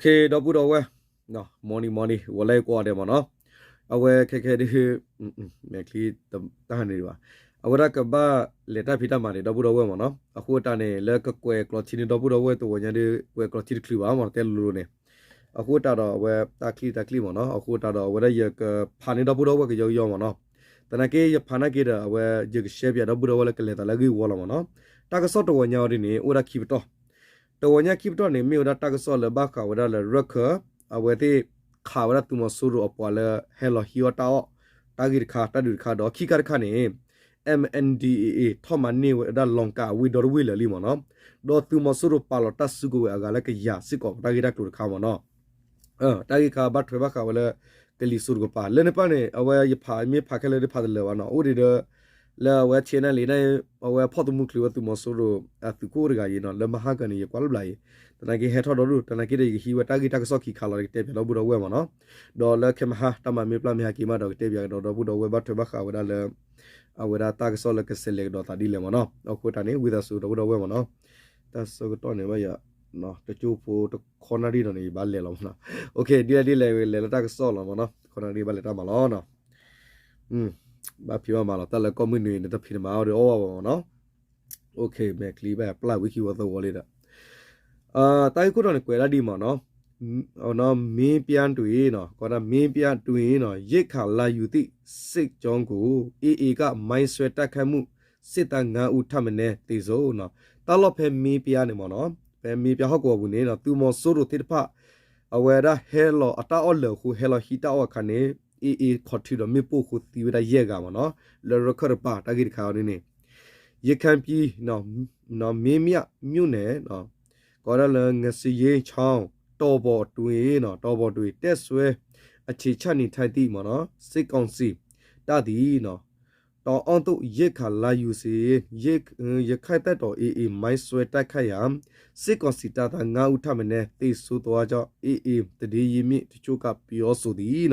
ဒီပုၢ်ဒီဝဲၢ်, မီၤနံၤမီၤနံၤ ဂီၤလၢကွီၢ်ဒဲးမ့ၢ်နီၤ, အဝဲခဲခဲဒ် မဲာ်ချံတဟးန့ၣ်ဒံးဘၣ်, အဝဲဒၣ်ကဘၣ်လဲၤတၢ်ဖံးတၢ်မၤန့ၣ် ဒီပုၢ်ဒီဝဲၢ်မ့ၢ်နီၤ, အဃိတၢ်န့ၣ် လၢကကွဲးကျိးထံန့ၣ် ဒီပုၢ်ဒီဝဲၢ်တဝီညါဒီး ကွဲးကျိးထံတချုးဘၣ်မ့ၢ်တဲလိၤလိၤန့ၣ်, အဃိတၢ်ဒီးအဝဲတၢ်ချံတၢ်ချံမ့ၢ်နီၤ, အဃိတၢ်ဒီးအဝဲဒၣ်ယကဖးန့ၣ် ဒီပုၢ်ဒီဝဲၢ်ကယီကယီမ့ၢ်နီၤ, သနာ်က့ယဖးနာ်က့ဒီး အဝဲယကရှဲပၠးဒီပုၢ်ဒီဝဲၢ်လၢကလဲၤသးလၢအဂ့ၢ်ဝီလီၤမ့ၢ်နီၤ, တၢ်ကစီၣ်တဝီညါအီၤဒ်န့ၣ် အိၣ်ဒၣ်ခံပတီၢ် တဝီညါခံပတီၢ်န့ၣ် မ့ၢ်ဝဲဒၣ်တၢ်ကစီၣ်လၢဘၣ်ဃးဝဲဒၣ်လၢရၢၢ်ခၢၣ်, အဝဲသ့ၣ်ခးဝဲဒၣ်သုးမီၤစိရိၤအပှၤလၢဟဲလီၤဟံးအီၣ်တၢ်အီၣ်, တၢ်ဂ့ၢ်တခါ တၢ်ဒုးတခါဒီး ခံခါတခါန့ၣ် M N D A A ထီၣ်မၤန့ၢ်ဝဲဒၣ်လီၤကးအဝ့ၢ်ဒီတဝ့ၢ်လၢာ်လံမ့ၢ်နီၤ, ဒီးသုးမီၤစိရိၤပာ်လီၤတၢ်စုကဝဲၤအဂၤလၢကယၤစ့ၢ်ကီး တၢ်ဂ့ၢ်တၢ်ကျိၤတခါမ့ၢ်နီၤ တၢ်ဂ့ၢ်ခါဘၣ်ထွဲဘၣ်ဃးဝဲလၢ ကလံၤစိးတကပၤ လၢန့ၣ်ပၢၢ်န့ၣ် အဝဲယဖးမ့ၢ်ဖးခဲလၢာ်ဒီးဖးတလၢာ်ဘၣ်နီၤ, အိၣ်ဒံးဒီး လၢအဝဲ T N L န့ၣ် အဝဲဖီၣ်သမူချုးဝဲသုးမီၤစိရိၤ အသုးခိၣ်တဂၤအံၤနီၤ, လၢမဟါကၢန့ၣ် ယကွၢ်လၢဘျးအံၤ, သနာ်က့ဟဲထီၣ်ဒီဒူၣ် သနာ်က့ဒီးယကဟံးဝဲတၢ်ဂ့ၢ်တၢ်ကစီၣ်ခံခါလီၤ ကတဲပၠးဒီပုၢ်ဒီဝဲၢ်မ့ၢ်နီၤ, ဒီးလၢခဲမဟါ တၢ်မၤမ့ၢ်ပျၢ်မ့ၢ်ဟဲက့ၤမးဒီး ကတဲပၠးကဒီးဒီပုၢ်ဒီဝဲၢ်ဘၣ်ထွဲဘၣ်ဃးဝဲဒၣ်လၢ အဝဲဒၣ်တၢ်ကစီၣ်လၢကဆဲးလဲၤကဒီးသးဒ်လဲၣ်မ့ၢ်နီၤ, အဃိတၢ်န့ၣ် ဝံသးစူၤဒီပုၢ်ဒီဝဲၢ်မ့ၢ်နီၤ, တၢ်ဆၢကတီၢ်န့ၣ်ဘၣ်ယၤ တကၠိဖိတခီနၣ်ရံၣ်ဒီးန့ၣ် ယဘၣ်လဲၤလီၤမ့ၢ်နီၤ, ဒ်လဲၣ်ဒ်လဲၣ် လဲၤလၢတၢ်ကစီၣ်လီၤမ့ၢ်နီၤ, တခီနၣ်ရံၣ်ဘၣ်လဲၤတၢ်မၤလီၤနီၤ, ဘၣ်ဖံးဘၣ်မၤလီၤ တၢ်လၢကီၢ်မုၢ်နုာ်န့ၣ် တၢ်ဖံးတမၤအီၤဒီးအီၣ်ဘၣ်မ့ၢ်နီၤ, မဲာ်ချံဘၣ်ပျၢ်ဝံခံဝီသၢဝီလံဒီး တၢ်ဂ့ၢ်ခိၣ်တီန့ၣ် ကွဲးဒၣ်ဒ်မ့ၢ်နီၤ, မင်းပြားတွင်, ကီးဒၣ် မင်းပြားတွင်, ရိက္ခာလာယူသည့် စစ်ကြောင်းကို AA က မိုင်းဆွဲတိုက်ခိုက်မှု စစ်သားငါးဦးထက်မနည်းသေဆုံး, တၢ်လီၢ်ဖဲမင်းပြားန့ၣ်မ့ၢ်နီၤ, ဖဲမင်းပြားဟီၣ်ကဝီၤပူၤန့ၣ် သုးမီၤစိရိၤသ့ၣ်တဖၣ် အဝဲဒၣ်ဟဲလီၤအတၢ်အီၣ်လၢာ်အဃိ ဟဲလီၤဟံးတၢ်အီၣ်အခါန့ၣ် AA ခီၣ်ထံးဒီးမ့ၣ်ပိၢ်အဃိသံဝဲဒၣ်ယဲၢ်ဂၤမ့ၢ်နီၤ, လၢရခၢၣ်တပၤ တၢ်ဂ့ၢ်တခါအံၤန့ၣ် ရခိုင်ပြည် မင်းပြားမြို့နယ် ကီးဒၣ်လၢ ငစယ့ချောင်း တောင်ပေါ်တွင် တောင်ပေါ်တွင် တပ်စွဲ အခြေချနေထိုင်သည့် စစ်ကောင်စီတပ်သည် တောင်အောက်သို့ ရိက္ခာလာယူစီ ရခိုင်တပ်တော် AA မိုင်းဆွဲတိုက်ခိုက်ရာ စစ်ကောင်စီတပ်သား ငါးဦးထက်မနည်း သေဆုံးသွားကြောင်း AA သတင်းရင်းမြစ်တချို့က ပြောဆိုသည်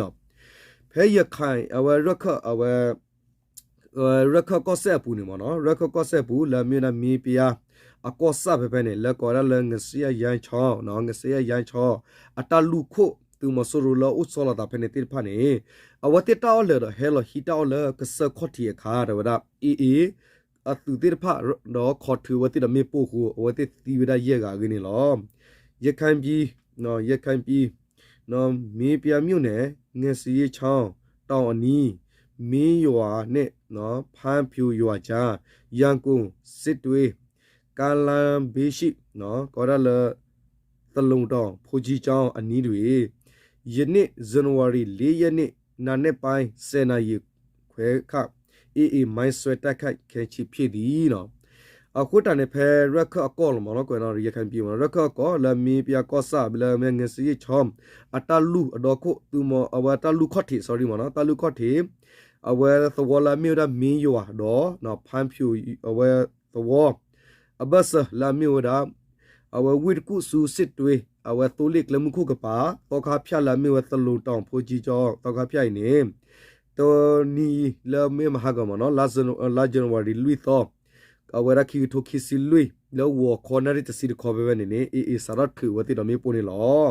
ဖဲရခိုင် အဝဲရခၢၣ် အဝဲ ရခၢၣ်ကီၢ်စဲၣ်အပူၤန့ၣ်မ့ၢ်နီၤ, ရခၢၣ်ကီၢ်စဲၣ်အပူၤ လၢအမ့ၢ်ဝဲဒၣ်မ့ၣ်ပယါ အကီၢ်ဆၣ်ဖဲဖဲန့ၣ် လၢကိးဝဲဒၣ်လၢ ငစယါယါချီ, ငစယါယါချီ အတၢ်လူၢ်ခိၣ် သုးမီၤစိရိၤလၢအအိၣ်ဆီလီၤသးဖဲန့ၣ်သ့ၣ်တဖၣ်န့ၣ် အဝဲသ့ၣ်တၢ်အီၣ်လၢာ်ဒီးဟဲလီၤဟံးတၢ်အီၣ်လၢကစၢၢ်ခီၣ်ထံးအခါ တဲဝဲဒၣ် AA အသုးသ့ၣ်တဖၣ် ဒီးခီၣ်ထံးအဝဲသ့ၣ်ဒီးမ့ၣ်ပိၢ်အဃိ အဝဲသ့ၣ်သံဝဲဒၣ်ယဲၢ်ဂၤအဂ့ၢ်န့ၣ်လီၤ. ရခိုင်ပြည်, ရခိုင်ပြည်, မင်းပြားမြို့နယ် ငစယါချီ တောင်အနီး မင်းရွာနှင့် ဖမ်းဖြူရွာကြား ရန်ကုန်စစ်တွေ ကားလမ်းဘေးရှိ ကိးဝဲဒၣ်လၢ သလူးတောင် ဘုန်းကြီးကျောင်းအနီးတွင် ယနေ့ ဇန်နဝါရီ လေးရက်နေ့ နံနက်ပိုင်း ဆယ်နာရီခွဲခန့် AA မိုင်းဆွဲတိုက်ခိုက်ခြင်းဖြစ်သည် အဃိတၢ်န့ၣ် ဖဲရခၢၣ်အကီၢ်လီၤမ့ၢ်နီၤ, ကွဲးနီၤ ရခိုင်ပြည်မ့ၢ်နီၤ, ရခၢၣ်အကီၢ်လၢမ့ၣ်ပယါကီၢ်ဆၣ် လၢမ့ၢ်ငစယါချီ အတၢ်လူၢ်အဒီခိၣ် သုးမီၤ အဝဲတၢ်လူၢ်ခီၣ်ထံး sorry မ့ၢ်နီၤ, တၢ်လူၢ်ခီၣ်ထံး အဝဲသဝီလၢအမ့ၢ်ဝဲဒၣ်မ့ၣ်ယွၤဒီး ဖမ်းဖြူ အဝဲသဝီ အဘၢၣ်စၢၤလၢအမ့ၢ်ဝဲဒၣ် အဝဲဝ့ၢ်တကူၣ်ဆူ စစ်တွေ အဝဲသိလ့ၣ်ကျဲမုၢ်ခိၣ်ကပၤ သီခါဖၠၣ်လၢအမ့ၢ်ဝဲသလူးတောင် ဘုန်းကြီးကျောင်း သီခါဖၠၣ်အံၤန့ၣ် တနံၤလၢမ့ၢ်မဟါကၢ်မ့ၢ်နီၤ လါ January လွံၢ်သီ အဝဲဒၣ်ခံကထိခံဆံလွံၢ် လၢဂီၤခီနၣ်ရံၣ်တဆံတခီဖဲဖဲန့ၣ်န့ၣ် AA စးထီၣ်ထုးဝဲသ့ၣ်ဒီးမ့ၣ်ပိၢ်န့ၣ်လီၤ.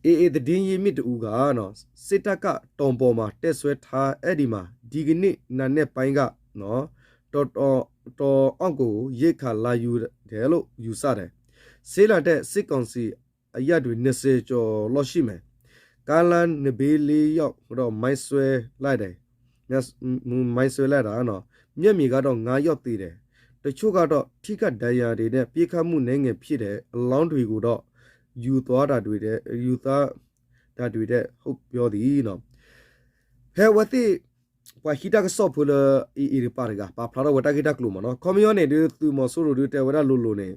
AA သတင်းရင်းမြစ်တစ်ဦးက စစ်တပ်က တောင်ပေါ်မှာ တပ်စွဲထား အဲဒီမှာ ဒီကနေ့ နံနက်ပိုင်းက တောင်အောက်ကို ရိက္ခာလာယူတယ်လို့ ယူဆတယ်။ ဆေးလာတဲ့ စစ်ကောင်စီ အရပ်တွေ နှစ်ဆယ်ကျော်လောက်ရှိမယ်။ ကားလမ်းနံနက် လေးယောက်တော့ မိုင်းဆွဲလိုက်တယ်။ မိုင်းဆွဲလိုက်တာနော်။ မျက်မြင်ကတော့ ငါးယောက်သေတယ်။ တချို့ကတော့ ထိခိုက်ဒဏ်ရာတွေနဲ့ ပစ်ခတ်မှု နည်းငယ်ဖြစ်တယ်။ အလောင်းတွေကိုတော့ ယူသွားတာတွေ့တယ်၊ ယူသွားတာတွေ့တယ် ဟုတ်ပြောသည်နော်။ ဖဲအဝဲသ့ၣ် ပှၤဟံးတၢ်ကစီၣ်ဖိလၢ AA တကပၤတဂၤ ပာ်ဖျါထီၣ်ဝဲတၢ်ဂ့ၢ်တၢ်ကျိၤမ့ၢ်နီၤ. ခီပညီန့ၣ်ဒုး သုးမီၤစိရိၤဒုးတဲဝဲဒၣ်လိၤလိၤန့ၣ်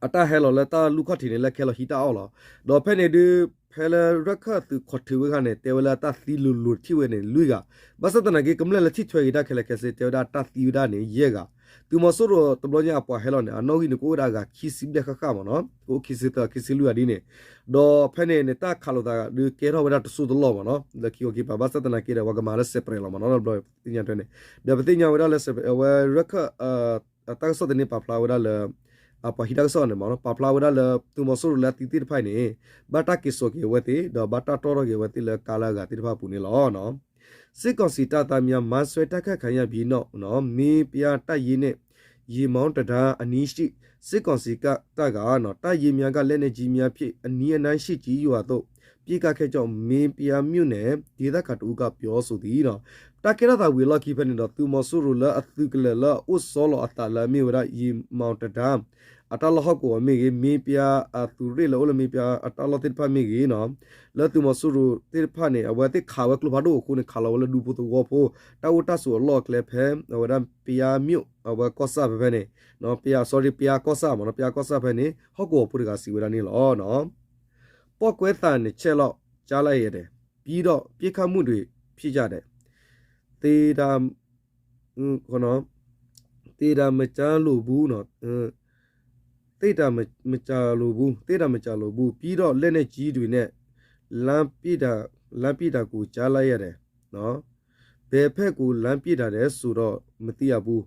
အတၢ်ဟဲလီၤလၢတၢ်လူၢ်ခီၣ်ထံးန့ၣ် လၢကဟဲလီၤဟံးတၢ်အီၣ်လီၤ. ဒီးဖဲန့ၣ်ဒုး ဖဲလၢရၢၢ်ခၢၣ်သုးခီၣ်ထံးဝဲခါန့ၣ် တဲဝဲလၢတၢ်သံလိၤလိၤထံၣ်ဝဲန့ၣ် လွံၢ်ဂၤ. ဘၣ်ဆၣ်သနာ်က့ ကမျၢၢ်လၢထံၣ်ထွဲက့ၤတၢ်ခဲလၢာ်ခဲဆ့ တဲဝဲဒၣ်တၢ်သံဝဲဒၣ်န့ၣ် ယဲၢ်ဂၤ. သုးမီၤစိရိၤတဘျီညါအပှၤဟဲလီၤန့ၣ် အနီၣ်ဂံၢ်န့ၣ် ကအိၣ်ဝဲဒၣ်အဂၤခံဆံဘျဲၣ်ဃၣ်ဃၣ်မ့ၢ်နီၤ. ကအိၣ်ခံဆံသၢ ခံဆံလွံၢ်ဂၤဒ်န့ၣ်. ဒီးဖဲန့ၣ်န့ၣ် တၢ်ခးလိာ်သးဒုးကဲထီၣ်ဝဲဒၣ်တစိၢ်တလီၢ်မ့ၢ်နီၤ လၢခံခီခံကပၤ. ဘၣ်ဆၣ်သနာ်က့ဒီး ပှၤကမၤလၢစဲးပြဲးလီၤမ့ၢ်နီၤ တဘျီသ့ၣ်ညါထွဲန့ၣ်. ဒီးပသ့ၣ်ညါဝဲဒၣ်လၢ အဝဲရၢၢ်ခၢၣ် တၢ်ကစီၣ်သန့ပာ်ဖျါဝဲဒၣ်လၢ ပှၤဟံးတၢ်ကစီၣ်န့ၣ်မ့ၢ်နီၤ ပာ်ဖျါဝဲဒၣ်လၢသုးမီၤစိရိၤလၢအသံသ့ၣ်တဖၣ်အံၤန့ၣ် ဘၣ်တၢ်က့ၤစိာ်က့ၤအဝဲသ့ၣ် ဒီးဘၣ်တၢ်တီၣ်ထီၣ်က့ၤအဝဲသ့ၣ်လၢကါလၢအဂၤသ့ၣ်တဖၣ်အပူၤန့ၣ်လီၤ. စစ်ကောင်စီတပ်သားများ မိုင်းဆွဲတိုက်ခိုက်ခံရပြီးနောက် မင်းပြားတပ်ရင်းနဲ့ ရေမောင်းတံတားအနီးရှိ စစ်ကောင်စီတပ်က တပ်ရင်းများက လက်နက်ကြီးများဖြင့် အနီးအနားရှိကျေးရွာသို့ ပစ်ခတ်ခဲ့ကြောင်း မင်းပြားမြို့နယ်ဒေသခံတစ်ဦးက ပြောဆိုသည် တၢ်ကဲထီၣ်သးဝံၤအလီၢ်ခံဖဲန့ၣ်ဒီး သုးမီၤစိရိၤလၢအသုးကလၢၤလၢအအိၣ်ဆီလီၤအသးလၢအမ့ၢ်ဝဲဒၣ် ရေမောင်းတံတား အတၢ်လီၢ်ဟီၣ်ကဝီၤမ့ၢ်ဂ့ၤ, မင်းပြားအသုးရ့ၣ်လၢအိၣ်လၢမင်းပြားအတၢ်လီၢ်သ့ၣ်တဖၣ်မ့ၢ်ဂ့ၤနီၤ, လၢသုးမီၤစိရိၤသ့ၣ်တဖၣ်န့ၣ် အဝဲသ့ၣ်ခးဝဲကျိဖးဒိၣ်အဃိန့ၣ် ခးလီၤဝဲလၢဒူဖိသဝီဖိ တၢ်အိၣ်တၢ်ဆိးအလီၢ်အကျဲဖဲ အဝဲဒၣ် ပယါမြို့ အဝဲကီၢ်ဆၣ်ဖဲဖဲန့ၣ်, ပယါ sorry ပယါကီၢ်ဆၣ်မ့ၢ်နီၤ, ပယါကီၢ်ဆၣ်ဖဲန့ၣ် ဟီၣ်ကဝီၤဖိတဂၤစံးဝဲဒၣ်န့ၣ်လီၤ. ပောက်ကွဲသံနှစ်ချက်လောက် ကြားလိုက်ရတယ်, ပြီးတော့ ပစ်ခတ်မှုတွေ ဖြစ်ကြတယ်, သေတာ သေတာမကြားလို့ဘူးနော်, သေတာမကြားလို့ဘူး, သေတာမကြားလို့ဘူး, ပြီးတော့ လက်နက်ကြီးတွေနဲ့ လှမ်းပစ်တာ, လှမ်းပစ်တာကို ကြားလိုက်ရတယ်နော်, ဘယ်ဘက်ကို လှမ်းပစ်တာလဲဆိုတော့ မသိရဘူး,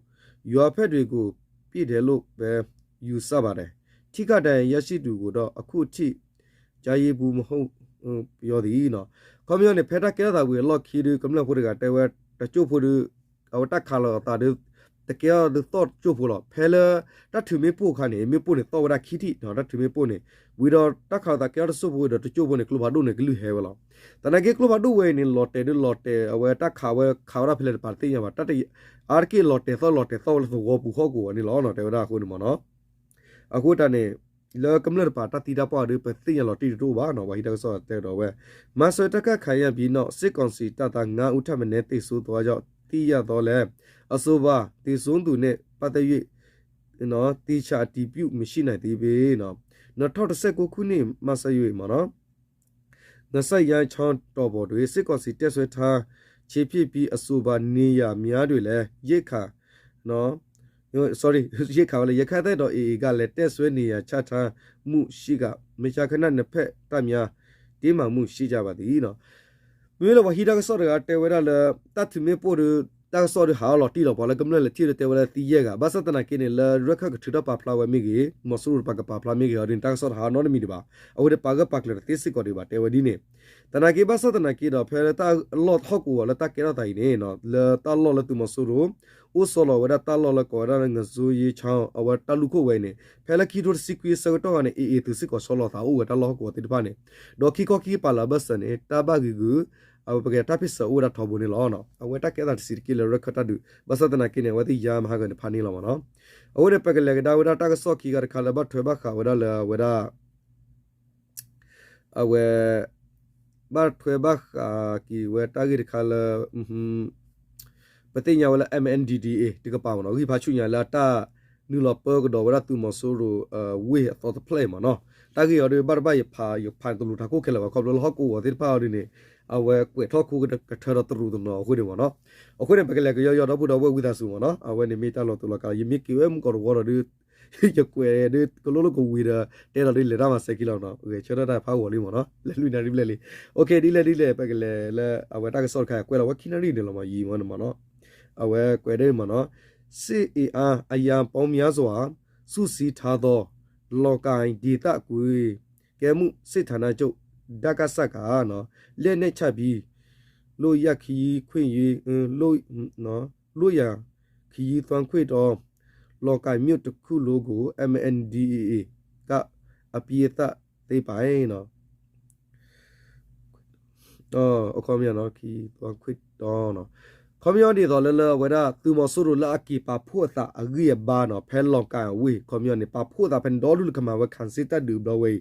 ရွာဘက်တွေကို ပစ်တယ်လို့ပဲ ယူဆပါတယ်, ထိခိုက်ဒဏ်ရာရရှိသူကိုတော့ အခုထိ ကြားရေးဘူးမဟုတ် ပြောသည်နီၤ, ခီပညီန့ၣ် ဖဲတၢ်ကဲထီၣ်သးဝံၤအလီၢ်ခံဒီး ကမျၢၢ်ဖိတဂၤတဲဝဲ တကၠိၢ်ဖိဒီး အဝဲတၢ်ခးလီၤအသးဒီး တကဲထီၣ်ဒ်သိးတကၠိၢ်ဖိလီၤ, ဖဲလၢ တၢ်ထုးမ့ၣ်ပိၢ်အခါန့ၣ် မ့ၣ်ပိၢ်န့ၣ်သီၣ်ဝဲဒၣ်ခံထံၣ်နီၤ, တၢ်ထုးမ့ၣ်ပိၢ်န့ၣ်, ဝံၤဒီးတၢ်ခးလီၤသးကဲထီၣ်တစိၢ်ဖိဒီး တကၠိၢ်ဖိန့ၣ် ကျိဖးဒိၣ်န့ၣ် ကလုၢ်ဟဲဝဲလီၤ, သနာ်က့ကျိဖးဒိၣ်ဝဲအံၤန့ၣ် လီၤတဲာ်ဒီးလီၤတဲာ် အဝဲတၢ်ခးဝဲခးဝဲဒၣ်ဖဲလဲၣ်တပၤတသ့ၣ်ညါဘၣ်, အါတက့ၢ်လီၤတဲာ်သီၣ်လီၤတဲာ်သီၣ်ဝဲလၢသဝီပူၤဟီၣ်ကဝီၤန့ၣ်လီၤ တဲဝဲဒၣ်အဃိန့ၣ်မ့ၢ်နီၤ အဃိတၢ်န့ၣ် လၢကမျၢၢ်တပၤတၢ်သံတၢ်ပှၢ်ဒီး ပသ့ၣ်ညါလီၤတံၢ်တအိၣ်ဘၣ်နီၤ, ပှၤဟံးတၢ်ကစီၣ်တဲဒီးဝဲ, မိုင်းဆွဲတိုက်ခိုက်ခံရပြီးနောက် စစ်ကောင်စီတပ်သား ငါးဦးထက်မနည်း သေဆုံးသွားကြောင်း သိရသော်လည်း အဆိုပါ သေဆုံးသူနဲ့ ပတ်သက်၍ သေချာအတည်ပြု မရှိနိုင်သေးပေနော်, နှစ်ထောင့်တစ်ဆယ့်ကိုးခုနှစ် မဆယွေမ့ၢ်နီၤ ငစက်ရိုင်းချောင်းတောင်ပေါ်တွင် စစ်ကောင်စီတပ်စွဲထားခြင်းဖြစ်ပြီး အဆိုပါနေရာများတွင်လည်း ရိက္ခာ နော် sorry ရိက္ခာဝဲလၢ ရခိုင်တပ်တော် AA ကလည်း တပ်စွဲနေရာချထားမှုရှိက မကြာခဏ နှစ်ဖက်တပ်များ တင်းမာမှုရှိကြပါသည် မ့မ့ၢ်လၢပှၤဟံးတၢ်ကစီၣ်တဂၤတဲဝဲဒၣ်လၢ တၢ်ထုးမ့ၣ်ပိၢ်ဒီး တၢ်ကစီၣ်ဒီးဟးအီလီၤတံၢ်လီၤ ပှၤလၢကမျၢၢ်လဲၤထံၣ်ဒီးတဲဝဲဒၣ်သံယဲၢ်ဂၤ ဘၣ်ဆၣ်သနာ်က့န့ၣ် လၢရဲၣ်ခၢၣ်ကထုးထီၣ်ပာ်ဖျါဝဲမ့ၢ်ဂ့ၤ မီၤစိရိၤတပၤကပာ်ဖျါမ့ၢ်ဂ့ၤအီၤဒ်န့ၣ် တၢ်ကစီၣ်တဟးအီနီတမံၤဒံးဘၣ်. အဝဲန့ၣ်ပာ်ဂၢၢ်ပာ်ကျၢၤတသ့စ့ၢ်ကီးဒံးဘၣ် တဲဝဲဒ်န့ၣ်. သနာ်က့ဘၣ်ဆၣ်သနာ်က့ဒီး ဖဲလၢတၢ်လီၢ်ဟီၣ်ကဝီၤလၢတၢ်ကဲထီၣ်သးအံၤန့ၣ် လၢတၢ်လီၢ်လၢသုးမီၤစိရိၤ အိၣ်ဆီလီၤဝဲဒၣ်တၢ်လီၢ်လၢကိးဝဲဒၣ်လၢ ငစိယ့ချောင်း အဝဲတၢ်လူၢ်ခိၣ်ဝဲအံၤန့ၣ် ဖဲလၢခံထိတဆံခွံအဆၢကတီၢ်ခါန့ၣ် AA သုးစ့ၢ်ကီးဆီလီၤသးအိၣ်ဝဲတၢ်လီၢ်ဟီၣ်ကဝီၤသ့ၣ်တဖၣ်န့ၣ် ဒီးခံခီခံကပၤလၢအဘၢၣ်စၢၤန့ၣ် တၢ်ဘၣ်ဂ့ၤဂုာ် အဝဲပကတဲတၢ်ဖ့ၣ်ဆၢအိၣ်ဝဲဒၣ်ထီဘိန့ၣ်လီၤ. အဝဲတၢ်ကဲထီၣ်သးတဆံးတက့ၢ်လၢရဲၣ်ခၢၣ်တၢ်ဒုး ဘၣ်ဆၣ်သနာ်က့န့ၣ် အဝဲသ့ၣ်ယါမဟါဂၤန့ၣ်ဖးန့ၢ်လီၤမ့ၢ်နီၤ. အဃိန့ၣ်ပကလဲၤကဒါဝဲဒၣ်တၢ်ကစီၣ်ခံခါတခါလၢဘၣ်ထွဲဘၣ်ဃးဝဲဒၣ်လၢအဝဲဒၣ် အဝဲ ဘၣ်ထွဲဘၣ်ဃးက့ၤဝဲတၢ်ဂ့ၢ်တခါလၢ ပသ့ၣ်ညါဝဲလၢ MNDAA တကပၤမ့ၢ်နီၤ ဂံၢ်ဖးဆူၣ်ညါလၢအတၢ်နုာ်လီၤပၢကဒီးဝဲဒၣ်သုးမီၤစိရိၤ ဝ့ၢ်အသီတဖျၢၣ်အံၤမ့ၢ်နီၤ. တၢ်ဂ့ၢ်အီၤဒီးဘၣ်တဘၣ်ယဖး ယဖးတလူၤထးခိၣ်ခဲလၢာ်ဘၣ် ခီဖျိလၢဟီၣ်ကဝီၤသ့ၣ်တဖၣ်အီၤဒ်န့ၣ် အဝဲကွဲးထီၣ်ခိကထၢဒီးတရူးတနီၤအဃိန့ၣ်မ့ၢ်နီၤ. အဃိန့ၣ် ပကလဲၤကယီယီဒီပုၢ်ဒီဝဲၢ်ဝံသးစူၤမ့ၢ်နီၤ အဝဲန့ၣ်မ့ၢ်တၢ်လီၤတူာ်လီၤကာ် ယမ့ၢ်က့ၤဝဲမုၢ်ကီၢ်တဝီဒီးဒုး ယကွဲးဒ်ကလိလိကဝံၤဒီး တဲဒီးဒ်လဲၤတၢ်မၤစဲးခံလီၤနီၤ ဂဲၤဆၢထၢၣ်တၢ်ဖးဂီၤလံမ့ၢ်နီၤ လဲၤလွံၢ်နၣ်ရံၣ်ဘျဲၣ်လံ. အိၣ်ခ့ ဒ်လဲၣ်ဒ်လဲၣ် ပကလဲၤလၢအဝဲတၢ်ကစီၣ်တခါ ကွဲးလီၤဝဲခံနၣ်ရံၣ်န့ၣ်လီၤမ့ၢ် ယံၤမ့ၢ်န့ၣ်မ့ၢ်နီၤ အဝဲကွဲးဒ်မ့ၢ်နီၤ စစ်အင်အား အရာပေါင်းများစွာ စုစည်းထားသော လောင်ကိုင်ဒေသကွပ်ကဲမှုစစ်ဌာနချုပ် ဒကစက လက်နက်ချပြီး လွတ်ရခရီးခွင့်ရေး လွတ်ရခရီးသွားခွင့်တော့ လောင်ကိုင်မြို့တစ်ခုလုံးကို MNDAA က အပြီးသတ်သိမ်းပိုင် အခီပညီ ခီပညီ ဒ်သိးလၢလၢအဝဲဒၣ် သုးမီၤစိရိၤလၢအက့ၤပာ်ဖှိၣ်အသးအဂံၢ်အဘါနီၤ ဖဲလောင်ကိုင်အဝ့ၢ် ခီပညီန့ၣ် ပာ်ဖှိၣ်သးဖဲန့ၣ်ဒီဒူၣ်လၢကမၤဝဲ ခံစစ်တပ် ဒုးဘျီဝဲ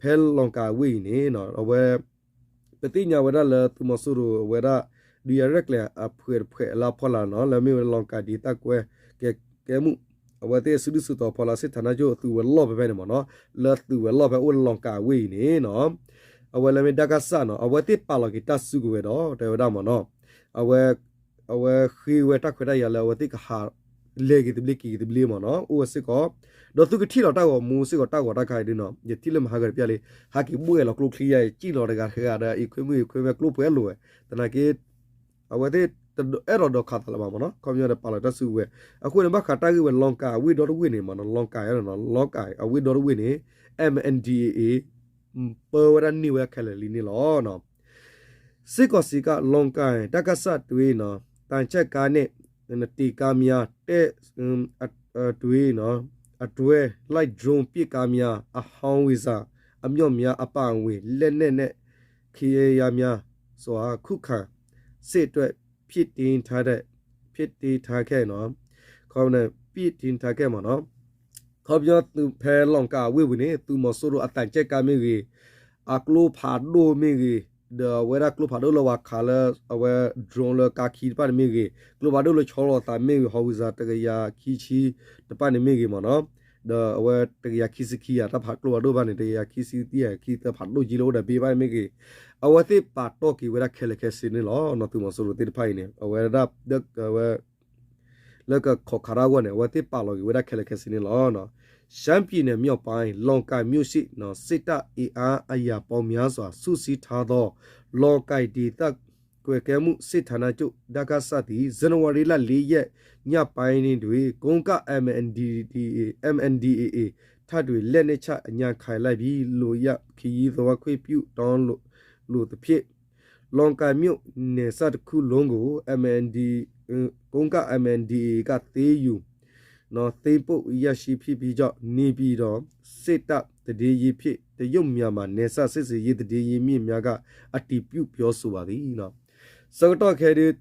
အံၤ ဖဲလောင်ကိုင်အဝ့ၢ်အံၤန့ၣ် အဝဲ ပသ့ၣ်ညါဝဲဒၣ်လၢသုးမီၤစိရိၤအဝဲဒၣ် ဒုးယၤရဲၣ်ကျဲၤအဖှဲးတဖှဲးလၢအဖီလာ်နီၤ လၢမ့ၢ်ဝဲလီၤကၤဒံးတၢ်ကွဲကဲမုၢ် အဝဲသ့ၣ်အစုဒုၣ်စုတီၤဖီလာ် စစ်ဌာနချုပ် သုးဝဲၤလီၢ်ဖဲဖဲန့ၣ်မ့ၢ်နီၤ လၢသုးဝဲၤလီၢ်ဖဲအိၣ်လီၤကၤအဝ့ၢ်အံၤန့ၣ်နီၤ အဝဲလၢမ့ၢ်ဒကစနီၤ အဝဲသ့ၣ်ပာ်လီၤက့ၤတၢ်စုကဝဲၤဒီး တဲဝဲဒၣ်မ့ၢ်နီၤ အဝဲ အဝဲဃ့ဝဲတၢ်ခွဲးတၢ်ယာ်လၢအဝဲသ့ၣ်ကဟး လဲၤက့ၤသဘျ့က့ၤက့ၤသဘျ့မ့ၢ်နီၤ အိၣ်ဝဲစ့ၢ်ကီး ဒီးသုကထံၣ်လီၤတၢ်ဂီၤမူစ့ၢ်ကီးတၢ်ဂီၤတၢ်ခါအံၤဒ်နီၤ ယထံၣ်လၢမဟါဂၤတပျၢ်လံ ဟးက့ၤဘှဲၣ်လီၤကျိချံယါ ယစံၣ်လီၤတဂၤတဂၤဒီး အံၤခွ့မုၣ်အံၤခွ့ဝဲကျိပှဲၤလိာ်ဝဲ သနာ်က့ အဝဲသ့ၣ် အဲၣ်ဒိးဒိးခးသးလၢၤဘၣ်မ့ၢ်နီၤ, ခီပညီဒီးပာ်လီၤတၢ်စုကဝဲၤ, အဃိန့ၣ် ဘၣ်ဃးတၢ်ဂ့ၢ်ဝဲ လီၤကၤ အဝ့ၢ်ဒီတဝ့ၢ်န့ၣ်မ့ၢ်နီၤ, လီၤကၤ လီၤကၤ အဝ့ၢ်ဒီတဝ့ၢ်န့ၣ် M N D A A ပၢဝဲဒၣ်န့ၢ်ဝဲခဲလၢာ်လံန့ၣ်လီၤ. စစ်ကောင်စီက လောင်ကိုင် တၢ်ကစီၣ်တွင် သံချပ်ကားနဲ့ တင့်ကားများ တွင် အတွဲလိုက် ဒရုန်းပစ်ကားများ အဟောင်ဝစ်ဇာအမြောက်များအပါအဝင် လက်နက်နဲ့ ခဲယမ်းများစွာ ခုခံစစ်အတွက် ဖြစ်တင်ထားတဲ့ ဖြစ်တင်ထားခဲ့နော် ဖြစ်တင်ထားခဲ့မ့ၢ်နော် ခီပညီသုးဖဲလီၣ်ကၣ်အဝ့ၢ်ပူၤန့ၣ် သုးမီၤစိရိၤအသံချပ်ကားမ့ၢ်ဂ့ၤ, အကျိဖးဒိၣ်မ့ၢ်ဂ့ၤ, ဒီးအဝဲဒၣ်ကျိဖးဒိၣ်လၢပှၤခးလၢအဝဲ drone လၢကါခံတဖၣ်န့ၣ်မ့ၢ်ဂ့ၤ, ကျိဖးဒိၣ်လၢဆီလီၤသးမ့ၢ်ဂ့ၤ, ဟီဝံစၢ် တကယၤခံဆံတဖၣ်န့ၣ်မ့ၢ်ဂ့ၤမ့ၢ်နီၤ, ဒီးအဝဲတကယၤခံဆံခံယၤ တၢ်ဖးကျိဖးဒိၣ်တဖၣ်န့ၣ် တကယၤခံဆံခံယၤခံသၢဖးဒိၣ်ကံလၢအိၣ်ဒီးဘ့ၣ်ဘၣ်န့ၣ်မ့ၢ်ဂ့ၤ, အဝဲသ့ၣ်ပာ်တီၢ်က့ၤဝဲဒၣ်ခဲလၢာ်ခဲဆ့န့ၣ်လီၤ. သုးမီၤစိရိၤသ့ၣ်တဖၣ်အံၤန့ၣ် အဝဲဒၣ် လၢကခိးခးတၢ်အဂီၢ်န့ၣ် အဝဲသ့ၣ်ပာ်လီၤက့ၤဝဲဒၣ်ခဲလၢာ်ခဲဆ့န့ၣ်လီၤ. ရှမ်းပြည်နယ်မြောက်ပိုင်း လောင်ကိုင်မြို့ရှိ စစ်တပ်အင်အားအရာပေါင်းများစွာ စုစည်းထားသော လောင်ကိုင်ဒေသကွပ်ကဲမှုစစ်ဌာနချုပ် ဒကစ သည် ဇန်နဝါရီလ လေးရက်ညပိုင်းတွင် ကိုးကန့် MNDAA တပ်တွင် လက်နက်ချအညံ့ခံလိုက်ပြီလို့ ရန်ခရီးသွားခွင့်ပြုတောင်းလိုသဖြင့် လောင်ကိုင်မြို့နယ်စပ်တစ်ခုလုံးကို MND ကိုးကန့် MNDAA က သိမ်းယူ သိမ်းပိုက်ရရှိဖြစ်ပြီးကြောင်း နေပြည်တော်စစ်တပ်သတင်းရင်းဖြစ် တရုတ်မြန်မာနယ်စပ်စစ်ဆင်ရေးသတင်းရင်းမြစ်များက အတည်ပြုပြောဆိုပါသည်. ဆၢကတီၢ်ခဲအံၤ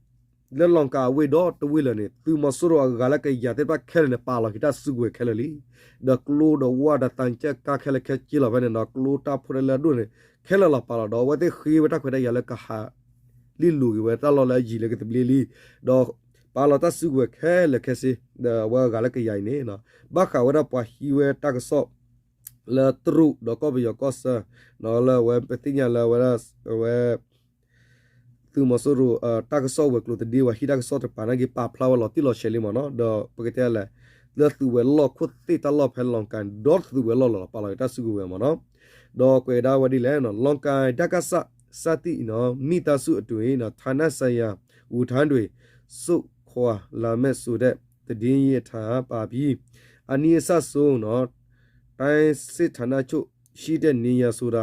လၢလီၣ်ကၣ်အဝ့ၢ်ဒီတဝ့ၢ်လၢာ်န့ၣ် သုးမီၤစိရိၤအဂၤလၢကယၤသ့ၣ်တဖၣ်ခဲလၢာ်န့ၣ် ပာ်လီၤက့ၤတၢ်စုကဝဲၤခဲလၢာ်လံ. ဒီးကျိဒီးဝၣ်ဒီးသံချပ်ကားခဲလၢာ်ခဲဆ့လီၤဖဲန့ၣ်ဒီး ကျိတၢ်ဖိတၢ်လၢအဒိၣ်န့ၣ် ခဲလၢာ်လီၤပာ်လီၤဒီး အဝဲသ့ၣ်ဃ့ဝဲတၢ်ခွဲးတၢ်ယာ်လၢကဟး လံၣ်လိၤက့ၤဝဲတၢ်လီၢ်လၢအယံၤလၢကသဘျ့လံ, ဒီးပာ်လီၤတၢ်စုကဝဲၤခဲလၢာ်ခဲဆ့, ဒီးအဝဲအဂၤလၢကယၤအံၤန့ၣ် ဘၣ်ဃးဝဲဒၣ်ပှၤဟံးဝဲတၢ်ကစီၣ် လၢတရူးဒီးကီၢ်ပယီၤကီၢ်ဆၢ, လၢအဝဲပသ့ၣ်ညါလၢအဝဲဒၣ် အဝဲ သုးမီၤစိရိၤ တၢ်ကစီၣ်ဝဲၤကျိၤသဒ့ဝဲဟံးတၢ်ကစီၣ်တကပၤနာ်က့ ပာ်ဖျါဝဲလီၤတံၢ်လီၤဆဲးလံမ့ၢ်နီၤ, ဒီးပကတဲလဲၣ် လၢသုးဝဲၤလီၢ်ခိၣ်သ့ၣ်တၢ်လီၢ်ဖဲလီၣ်ကၣ်ဒီတသုးဝဲၤလီၢ်လီၤ ပာ်လီၤက့ၤတၢ်စုကဝဲၤမ့ၢ်နီၤ, ဒီးကွဲးဒၣ်ဝဲဒ်လဲၣ် လောင်ကိုင် ဒကစ စတင် မိသားစုအတွင်း ဌာနဆိုင်ရာ ဝန်ထမ်းတွေ ဆုတ်ခွာလာမယ်ဆိုတဲ့ သတင်းရင်းအထံပါပြီး အနီးအစပ်ဆုံး တိုင်းစစ်ဌာနချုပ်ရှိတဲ့နေရာဆိုတာ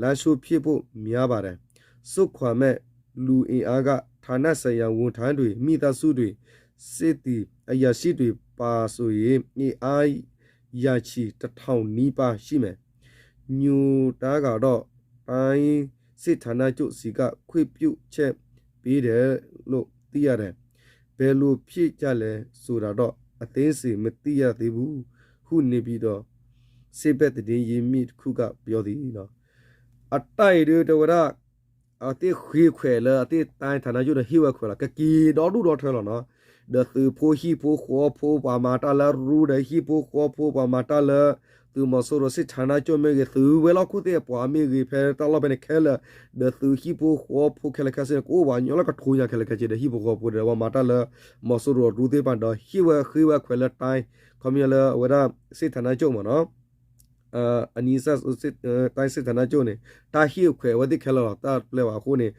လမ်းရှင်းဖြစ်ဖို့များပါတယ်။ ဆုတ်ခွာမဲ့လူအင်အားက ဌာနဆိုင်ရာဝန်ထမ်းတွေ၊ မိသားစုတွေ၊ စစ်သည်အရာရှိတွေပါဆိုရင် အင်အားရာချီတစ်ထောင်နီးပါးရှိမယ်။ ညွှန်တာကတော့ တိုင်းစစ်ဌာနချုပ်ဆီက ခွင့်ပြုချက်ပေးတယ်လို့သိရတယ်။ ဘယ်လိုဖြစ်ကြလဲဆိုတာတော့ အသေးစိတ်မသိရသေးဘူးဟု နေပြည်တော်စစ်ဘက်သတင်းရင်းမြစ်တစ်ခုက ပြောသည်. အတၢ်အံၤဒုးတဲဝဲဒၣ် အသ့ၣ်ဃ့ခွဲးလၢအသ့ၣ် တိုင်းဌာနချုပ် ဒီးဟ့ၣ်ဝဲခွဲးလီၤ, ကက့ၤဒီဒူၣ်ဒီထၢလီၤနီၤ. ဒီးသုးဖိဟံၣ်ဖိဃီဖိ ပှၤမၤတၢ်လၢရူဒီး ဟံၣ်ဖိဃီဖိ ပှၤမၤတၢ်လၢ သုးမီၤစိရိၤ စစ်ဌာနချုပ် မ့ၢ်ဂ့ၤ, သုးဝဲၤလီၢ်ခိၣ်သ့ၣ်အပှၤမ့ၢ်ဂ့ၤ, ဖဲတၢ်လီၢ်ဖဲန့ၣ်ခဲလၢာ်, ဒီးသုးဟံၣ်ဖိဃီဖိခဲလၢာ်ခဲဆ့န့ၣ် ကအိၣ်ပှၤကညီလၢကထိညါခဲလၢာ်ခဲဆ့ဒီး ဟံၣ်ဖိဃီဖိဒီး ပှၤမၤတၢ်လၢ မီၤစိရိၤရူသ့ၣ်တဖၣ်ဒီး ဟ့ၣ်ဝဲဃ့ဝဲခွဲးလၢ တိုင်း ခီပညီလၢအဝဲဒၣ် စစ်ဌာနချုပ် မ့ၢ်နီၤ အနီးစပ် တိုင်းစစ်ဌာနချုပ် န့ၣ် တၢ်ဟ့ၣ်အခွဲးအဝဲသ့ၣ်ခဲလၢာ်လီၤ. တၢ်ပျဲဝဲအဃိန့ၣ်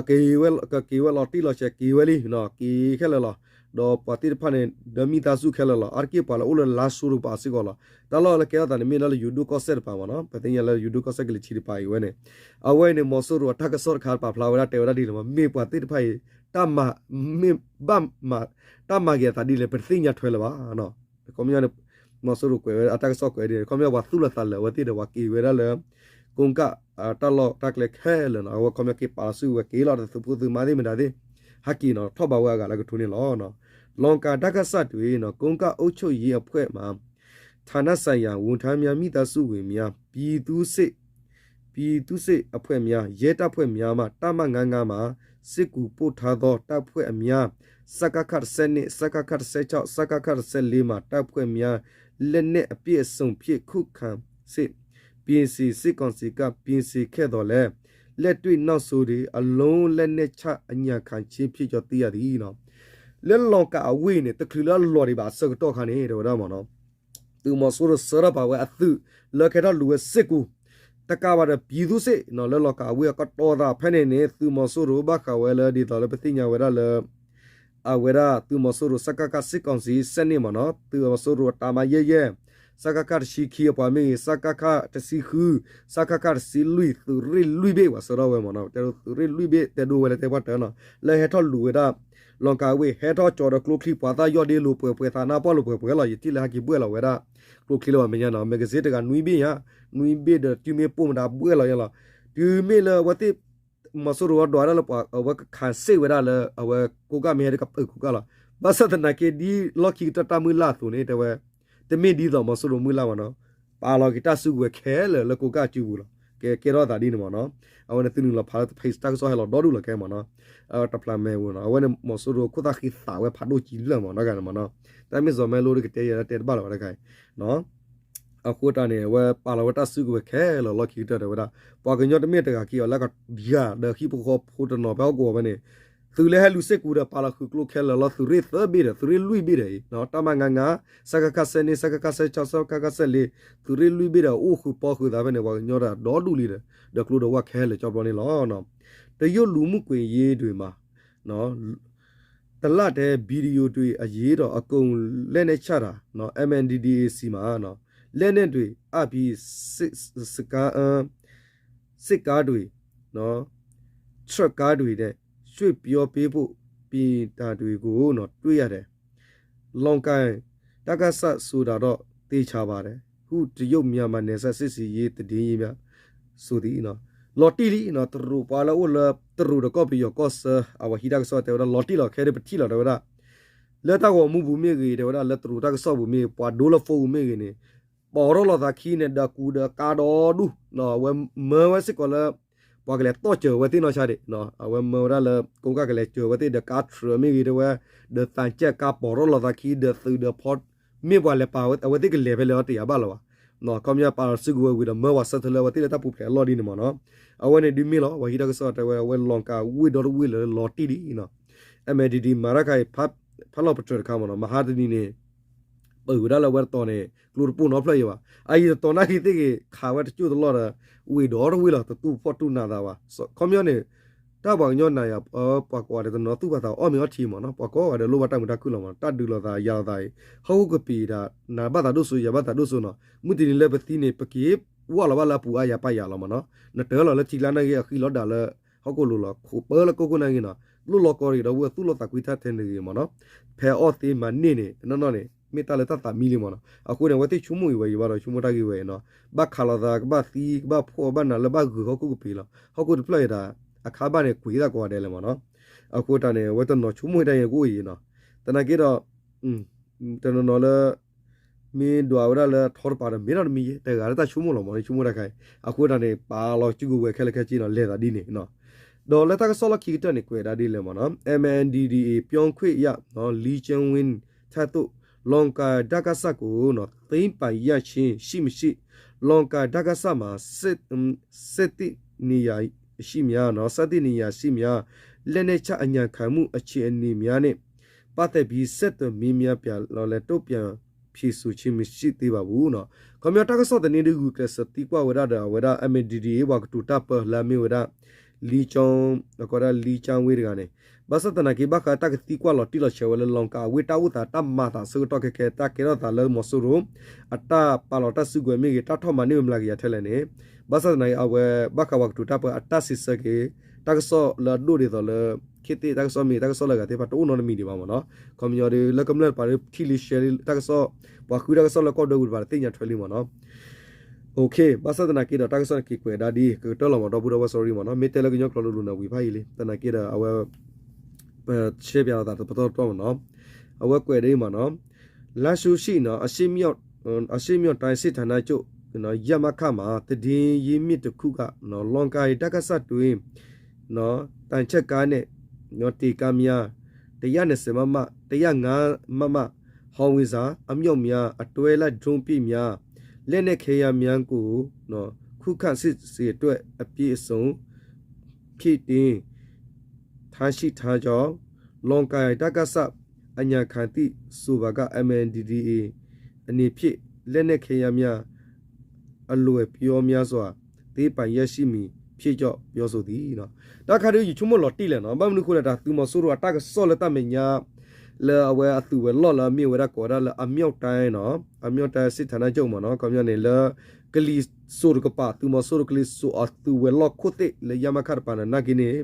ဒီးကက့ၤဝဲလီၤတံၢ်လီၤဆဲးက့ၤဝဲလံ, က့ၤခဲလၢာ်လီၤ. ဒီးပှၤသ့ၣ်တဖၣ်န့ၣ် ဒီးမိသားစုခဲလၢာ်လီၤ. အါတက့ၢ်ပှၤလၢအိၣ်လၢ လါရှိုး တကပၤစ့ၢ်ကီးလီၤ. တၢ်လီၢ်လၢကဲထီၣ်သးန့ၣ် မ့ၢ်ဒၣ်လၢယိၤဒိၣ်ကီၢ်စဲၣ်တကပၤမ့ၢ်နီၤ, ပသ့ၣ်ညါလၢယိၤဒိၣ်ကီၢ်စဲၣ်ကလံၤထံးတကပၤအံၤဝဲန့ၣ်, အဝဲအံၤန့ၣ် မီၤစိရိၤအတၢ်ကစီၣ်တခါပာ်ဖျါဝဲဒၣ် တဲဝဲဒၣ်ဒ်လဲၣ်မ့ၢ် မ့ၢ်ပှၤသ့ၣ်တဖၣ်အံၤ တၢ်မၤ မ့ၢ်ဘၣ်မၤ တၢ်မၤက့ၤအသးဒ်လဲၣ် ပတသ့ၣ်ညါထွဲလၢၤဘၣ်. ခီပညီန့ၣ် မီၤစိရိၤကွဲးဝဲအတၢ်ကစီၣ်ကွဲးဒ်န့ၣ် ခီပညီပှၤသူၣ်လီၤသးလၢာ်အဝဲသ့ၣ်ဒီး ပှၤက့ၤဝဲဒၣ်လၢ ကိကၣ် တၢ်လီၢ်တၢ်ကျဲခဲလၢာ်နီၤ, အဝဲခီပညီက့ၤပာ်လီၤစုကဝဲၤက့ၤလီၤဒီးသုးဖိသုးမါသ့ၣ်မတၤသ့ၣ် ဟဲက့ၤနီၤ ထီၣ်ဘးဝဲအဂၤလၢကထိန့ၣ်လီၤ. လောင်ကိုင် ဒကစ တွင် ကိုးကန့်အုပ်ချုပ်ရေးအဖွဲ့မှ ဌာနဆိုင်ရာဝန်ထမ်းများ၊ မိသားစုဝင်များ၊ ပြည်သူ့စစ်၊ ပြည်သူ့စစ်အဖွဲ့များ၊ ရဲတပ်ဖွဲ့များမှ တပ်မ ငါးငါး မှာ စစ်ကူပို့ထားသောတပ်ဖွဲ့အများ၊ စကခ တစ်ဆယ့်နှစ်၊ စကခ တစ်ဆယ့်ခြောက်၊ စကခ တစ်ဆယ့်လေး မှာ တပ်ဖွဲ့များ လက်နက်အပြည့်အစုံဖြင့် ခုခံစစ် ပြင်ဆင် စစ်ကောင်စီက ပြင်ဆင်ခဲ့သော်လည်း လက်တွေ့နောက်ဆုံးတွင် အလုံးလက်နက်ချအညံ့ခံခြင်းဖြစ်ကြောင်းသိရသည်. လၢလီၣ်ကၣ်အဝ့ၢ်န့ၣ် တချုးလၢအလီၤဒံးဘၣ်အဆၢကတီၢ်ခါန့ၣ် တဲဝဲဒၣ်မ့ၢ်နီၤ သုးမီၤစိရိၤဆှၢထီၣ်ပာ်ဝဲအသုး လၢကဟဲထီၣ်လူၤဝဲစ့ၢ်ကီး တကးဘၣ်ဒီး ပြည်သူ့စစ် လၢလီၣ်ကၣ်အဝ့ၢ်အကတီၢ်သးဖဲန့ၣ်န့ၣ် သုးမီၤစိရိၤဘၣ်ဃးဝဲလၢဒ်သိးလၢပသ့ၣ်ညါဝဲဒၣ်လၢ အဝဲဒၣ်သုးမီၤစိရိၤ စကခ စစ်ကောင်စီ စနစ်မ့ၢ်နီၤ, သုးမီၤစိရိၤအတၢ်မၤယဲၢ်ယဲၢ်, စကခ တဆံခံအပှၤမ့ၢ်ဂ့ၤ, စကခ တဆံဃု, စကခ တဆံလွံၢ် သုးရ့ၣ်လွံၢ်ဘ့ၣ် ပှၤဆှၢထီၣ်ဝဲမ့ၢ်နီၤ, တဲဒိသုးရ့ၣ်လွံၢ်ဘ့ၣ် တဲဒိဝဲလၢတဲပှၢ်တၢၢ်နီၤ, လၢဟဲထီၣ်လူၤဝဲဒၣ် လီၤကၤဝ့ၢ် ဟဲထီၣ်ကၠီဒီးကျိချံ ပှၤသၣ်ယီၢ်ဒ့လိာ်ပှဲၤပှဲၤ သးနါပှၢ်လိာ်ပှဲၤပှဲၤလီၤ, ယထံၣ်လၢဟဲက့ၤဘှဲၣ်လီၤဝဲဒၣ် ကျိချံလၢပှၤမဲာ်ညါနီၤ, မဲာ်ကစ့တဂၤနွံဘ့ၣ်ညါ, နွံဘ့ၣ်ဒီးတုၤမ့ၢ်ပိၢ်မတၤဘှဲၣ်လီၤညါလီၤ, တုၤမ့ၢ်လၢအဝဲသ့ၣ် မီၤစိရိၤဒွးဒၣ်လၢပှၤ အဝဲကခးစ့ၣ်ဝဲဒၣ်လၢ အဝဲကိးကၣ်မ့ၢ်ဟဲဒ်ကပၢၢ်ကိးကၣ်လီၤ, ဘၣ်ဆၣ်သနာ်က့ဒ်လီၢ်ခံကတၢၢ်တၢ်မုၢ်လၢ်အသိးန့ၣ် တဲဝဲ တမ့ၢ်ဒ်သိးမီၤစိရိၤမုၢ်လၢ်မ့ၢ်နီၤ, ပာ်လီၤက့ၤတၢ်စုကဝဲၤခဲလၢာ်လၢကိးကၣ်စုပူၤလီၤ, ကဲကဲထီၣ်သးဒ်န့ၣ်မ့ၢ်နီၤ, အဝဲန့ၣ်သုနုာ်လီၤဖးလၢတဖဲတၢ်ကစီၣ်ဟဲလီၤဒီဒူၣ်လီၤခဲမ့ၢ်နီၤ, တဖျးမဲာ်ဝဲနီၤ, အဝဲန့ၣ်မီၤစိရိၤခိၣ်သၣ်ဃံသးဝဲဖးဒိၣ်ကံလၢာ်မ့ၢ်နီၤ, တၢ်ဂၤန့ၣ်မ့ၢ်နီၤ, တၢ်မ့ၢ်စီၤမဲလိတကတဲယဲၢ်တဲတဘၣ်လီၤဝဲတခါအံၤ အဃိတၢ်န့ၣ် အဝဲပာ်လီၤဝဲတၢ်စုကဝဲၤခဲလၢာ်လီၢ်ခံကတၢၢ်တဲဝဲဒၣ်, ပှၤကညီတမ့ၢ်တဂၤခံအီၤလၢကယၤဒီးဟံၣ်ဖိဃီဖိတနီၤဖဲဟီၣ်ကဝီၤဖဲန့ၣ်, သုးလၢဟဲလူၤစ့ၢ်ကီးဒီးပာ်လီၤဃုာ်ကျိခဲလၢာ်လီၤ, သုးရ့ၣ်သၢဘ့ၣ်ဒီး သုးရ့ၣ်လွံၢ်ဘ့ၣ်ဒီးအံၤ, တၢ်မၤငါငါ, စကခ စဲန့ၣ် စကခ စဲဆၢ စကခ စဲလ့, သုးရ့ၣ်လွံၢ်ဘ့ၣ်ဒီး အိၣ်ဃုာ်ပီဃုာ်သးဖဲန့ၣ် ပှၤကညီတၢ်ဒီဒူၣ်လံဒီး ဒီးကျိဒီးဝၣ်ခဲလၢာ်ကၠီဘျီန့ၣ်လီၤ. တရုတ်လူမှုကွန်ရက်တွေမှာ တလတ်တဲ ဗီဒီယိုတွေအရေးတော့ အကုန်လက်နက်ချတာ MNDAA ဆီမှာ လက်နက်တွေအပ်ပြီး စစ်စစ်ကား စစ်ကားတွေ နော် ထရပ်ကားတွေနဲ့ ရွှေ့ပြောပေးဖို့ ပြင်တာတွေကို နော် တွေ့ရတယ်။ လောင်ကိုင် တကစ ဆိုတာတော့ သေချာပါတယ်ဟု တရုတ်-မြန်မာနယ်စပ် စစ်ဆင်ရေးသတင်းရင်းမြစ် ဆိုသည် နော် လီၤတံၢ်လံ နော် တရူးပှၤလၢအိၣ်လၢ တရူးဒီးကီၢ်ပယီၤကီၢ်ဆၢ အဝဲဟံးတၢ်ကစီၣ်တဲဝဲဒၣ် လီၤတံၢ်လီၤခဲဒ်ပထံၣ်လီၤ တဲဝဲဒၣ် လၢတၢ်ဂီၤမူပူၤမ့ၢ်ဂ့ၤ တဲဝဲဒၣ် လၢတရူးတၢ်ကစီၣ်ပူၤမ့ၢ်ဂ့ၤ ပှၤဒိလၢဖိပူၤမ့ၢ်ဂ့ၤန့ၣ် ပိာ်ထီၣ်လိာ်သးခံန့ၣ် ဒီးကူဒီးကါဒီဒူၣ် အဝဲမၢဝဲစ့ၢ်ကီးလၢ ပှၤကလဲၤတီၢ်စၢၤဝဲသ့ၣ်နီၢ်ဆါဒံး အဝဲမၢဝဲဒၣ်လၢ ကိးကၣ်ကလဲၤစၢၤဝဲသ့ၣ် ဒီးကါထြၢမ့ၢ်ဂ့ၤ တဲဝဲ ဒီးသံချပ်ကား ပိာ်ထီၣ်လိာ်သးခံ ဒီးသုးဒီးဖီ မ့ၢ်ပှၤလဲၤပာ်ဝဲသ့ၣ်ကလဲၤဖဲလဲၣ်အီၤတယာ်ဘၣ်လၢၤဘၣ် ခီပညီပာ်လီၤစုကဝဲၤဝံၤဒီး မၢပှၤဆၢထၢၣ်လၢအဝဲသ့ၣ်လၢတၢ်ပူၤဖျဲးအလီၢ်ဒ်န့ၣ်မ့ၢ်နီၤ အဝဲန့ၣ်ဒ်မ့ၢ်လီၤ ပှၤဟံးတၢ်ကစီၣ်တဲဝဲ အဝဲလီၤကၤဝ့ၢ်ဒီတဝ့ၢ်လၢလီၤတံၢ်ဒံး MNDAA မၤတၢ်ခါအံၤ ဖးလီၤပတြၢၤတခါမ့ၢ်နီၤ မဟါတနံၤန့ၣ် ပၢၢ်ဝဲဒၣ်လၢအဝဲတတီၤန့ၣ် ကျိတပိၢ်နီတဖျၢၣ်အံၤဘၣ် အအံၤတတီၤနာ်က့ၤသ့ၣ်ဂ့ၤ ခးဝဲတကၠိၢ်တလီၢ်ဒီး ဝ့ၢ်ဒီတဝ့ၢ်လီၤ တတူၢ်ဖှီၣ်တူၢ်နးသးဘၣ် ခီပညီန့ၣ် တၢ်ပှၤကညီနၤယၤ ပှၤကိးဂၤဒဲးတနီၤသူၣ်ဖးသး အီၣ်မ့ၤအီထံမ့ၢ်နီၤ ပှၤကိးဂၤဒဲးလိၣ်ဘၣ်တၢ်မုာ်တၢ်ခုၣ်လီၤမ့ၢ်နီၤ တၢ်ဒုးလိာ်သးယၤလိာ်သးအံၤ ဟီၣ်ခိၣ်ကပံာ်ဒၣ် နၤဘၣ်သးဒိၣ်စိ ယၤဘၣ်သးဒိၣ်စိနီၤ မုၢ်တနံၤလၢပသံန့ၣ် ပက့ၤဝၢ်လီၤဘၣ်လၢအပူၤအါယၤပၢ်ယၤလီၤမ့ၢ်နီၤ နတၢ်လီၤလၢထံကျါနာ်က့ၤ အဃံလီၤဒၣ်လၢ ဟီၣ်ခိၣ်လိၤလီၤ ခိးပၢလၢကိၣ်ခိၣ်နာ်က့ၤနီၤ လိၣ်လီၤကီတဂ့ၤဒီးဝဲသူၣ်လီၤသးကွံတၢ်ထဲန့ၣ်တဂ့ၤမ့ၢ်နီၤ ဖဲအီၣ်သ့မၤန့ၢ်န့ၣ် နီၢ်နီၢ်န့ၣ် မ့ၢ်တၢ်လၢတၢ်သးမံလံမ့ၢ်နီၤ အဃိန့ၣ် အဝဲသ့ၣ်ဆိကမိၣ်အံၤဝဲအံၤဘၣ်ဒီး ဆိကမိၣ်တၢ်ဂ့ၢ်ဝဲအံၤနီၤ ဘၣ်ခးလိာ်သး ကဘၣ်သံ ကဘၣ်ဖှီၣ် ဘၣ်နးလၢဘၣ်ဂုၤဟီၣ်ခိၣ်ကပံာ်လီၤ ဟီၣ်ခိၣ်တဖျၢၣ်အံၤဒၣ် အခါဘၣ်န့ၣ် ကွံာ်သးကိးဂၤဒဲးလၢၤမ့ၢ်နီၤ အဃိတၢ်န့ၣ် အဝဲတနီၤဆိကမိၣ်တၢ်အံၤကအိၣ်အံၤနီၤ သနာ်က့ဒီး တနီၤနီၤလၢ မ့ၢ်ဒွးဝဲဒၣ်လၢထီတပၤဒီး မ့ၢ်နီတမံၤယဲ တဂၤလၢတၢ်ဆိကမိၣ်လီၤမ့ၢ်နီၤ ဆိကမိၣ်တၢ်ခါအံၤ အဃိတၢ်န့ၣ် ပာ်လီၤစုကဝဲၤခဲလၢာ်ခဲဆ့နီၤ လဲၤသးဒ်န့ၣ် ဒီးလၢတၢ်ကစီၣ်လီၢ်ခံကတၢၢ်န့ၣ် ကွဲးဒၣ်ဒ်လဲၣ်မ့ၢ်နီၤ MNDAA ပြောခွင့်ရ နော် လီကျိုင်းဝင်း ထံသု လွန်ကၣ်တကစ ကို နော် သိမ်းပိုက်ရခြင်း ရှိမရှိ လွန်ကၣ်တကစ မှာ စစ်သင့်နေရာရှိများ နော် စစ်သင့်နေရာရှိများ လက်နက်ချအညံ့ခံမှု အခြေအနေများနဲ့ ပတ်သက်ပြီး ဆက်သွယ်မေးမြန်းပြန် လီၤလဲၤတုံ့ပြန်ဖြေဆိုခြင်း မရှိသေးပါဘူး နော် ခီပညီတၢ်ကစီၣ်သန့ဒုးဂုာ်ကျဲးစၢးသံကွၢ်ဝဲဒၣ်ဒီး အဝဲဒၣ် MNDAA ပှၤကတိၤတၢ်ပၢလၢအမ့ၢ်ဝဲဒၣ် လီကျိုင်း အကိးဒၣ်လီကျိုင်းဝင်းတဂၤန့ၣ် ဘၣ်ဆၣ်သနာ်က့ ဘၣ်ဃးတၢ်ကသံကွၢ်လီၤတံၢ်လီၤဆဲးဝဲလၢ လွန်ကၣ်အဝ့ၢ်တၢ်အိၣ်သး တၢ်မၤသးဆၢကတီၢ်ခဲခဲ တၢ်ကဲထီၣ်သးလၢမီၤစိရိၤ အတၢ်ပာ်လီၤတၢ်စုကဝဲၤမ့ၢ်ဂ့ၤ တၢ်ထီၣ်မၤန့ၢ်ဝဲမျးကယၤထဲလဲၣ်န့ၣ် ဘၣ်ဆၣ်သနာ်က့ အဝဲဘၣ်ဃးပှၤကတိၤတၢ်ပၢ အတၢ်စံးဆၢက့ၤ တၢ်ကစီၣ်လၢအဒိၣ်ဒ်သိးလၢ ခေတ်သစ် တၢ်ကစီၣ်မ့ၢ် တၢ်ကစီၣ်လၢအဂၤသ့ၣ်တဖၣ်တအိၣ်နီတမံၤဒံးဘၣ်မ့ၢ်နီၤ ခီပညီဒီး လၢကမျၢၢ်တပၤဒီး ထံၣ်လံ share လံ တၢ်ကစီၣ် ပှၤဃုတၢ်ကစီၣ်လၢကီၢ်ဒၢပူၤတပၤဒီးသ့ၣ်ညါထွဲလံမ့ၢ်နီၤ ဘၣ်ဆၣ်သနာ်က့ဒီး တၢ်ကစီၣ်န့ၣ်က့ၤကွဲးဒၣ်ဒ် ကကတၢၢ်လီၤမ့ၢ် ဒီပုၢ်ဒီဝဲၢ် sorry မ့ၢ်နီၤ မ့ၢ်တဲလၢကညီကျိာ်လိၤလိၤန့ၣ် ဝံၤဖးယံာ်လံ သနာ်က့ဒီး အဝဲ ပရှဲပၠးလိာ်သးတပတီၢ်တပတီၢ်မ့ၢ်နီၤ အဝဲကွဲးဒ်အံၤမ့ၢ်နီၤ လမ်းရှိရှိ နော် အရှေ့မြောက် အရှေ့မြောက်တိုင်းစစ်ဌာနချုပ် နော် ရမခ မှာ သတင်းရင်းမြစ်တစ်ခုက နော် လွန်ကၣ်တကစတွင် နော် သံချပ်ကားနဲ့ နော် တင်ကားများ တစ်ရာနှစ်ဆယ် မမ တစ်ရာငါး မမ howitzer အမြောက်များ အတွဲလိုက် drone ပစ်များ လက်နက်ခဲယမ်းများကို နော် ခုခံစစ်ဆင်အတွက် အပြည့်အစုံ ဖြည့်တင်း ထားရှိထားကြောင်း လွန်ကၣ်တကစ အညံ့ခံသည့် ဆိုပါက MNDAA အနေဖြင့် လက်နက်ခဲယမ်းများ အလွယ်ပြောများစွာ သိမ်းပိုက်ရရှိမည်ဖြစ်ကြောင်း ပြောဆိုသည် တၢ်ခါဒုးယဆိကမိၣ်လီၤတံၢ်လဲၣ်နီၤ ဘၣ်မနုၤအဃိလဲၣ် တၢ်သုးမီၤစိရိၤအတၢ်ကစီၣ်လၢတၢ်မဲာ်ညါ လၢအဝဲအသုးဝဲၤလီၢ်လၢအမ့ၢ်ဝဲဒၣ်ကိးဝဲဒၣ်လၢ အမြောက်တိုင်းနီၤ, အမြောက်တိုင်းစစ်ဌာနချုပ်မ့ၢ်နီၤ, ခီပညီန့ၣ်လၢ ကလံၤစိးတကပၤ သုးမီၤစိရိၤကလံၤစိးအသုးဝဲၤလီၢ်ခိၣ်သ့ၣ်လၢ ရမခ တကပၤန့ၣ် နာ်က့န့ၣ်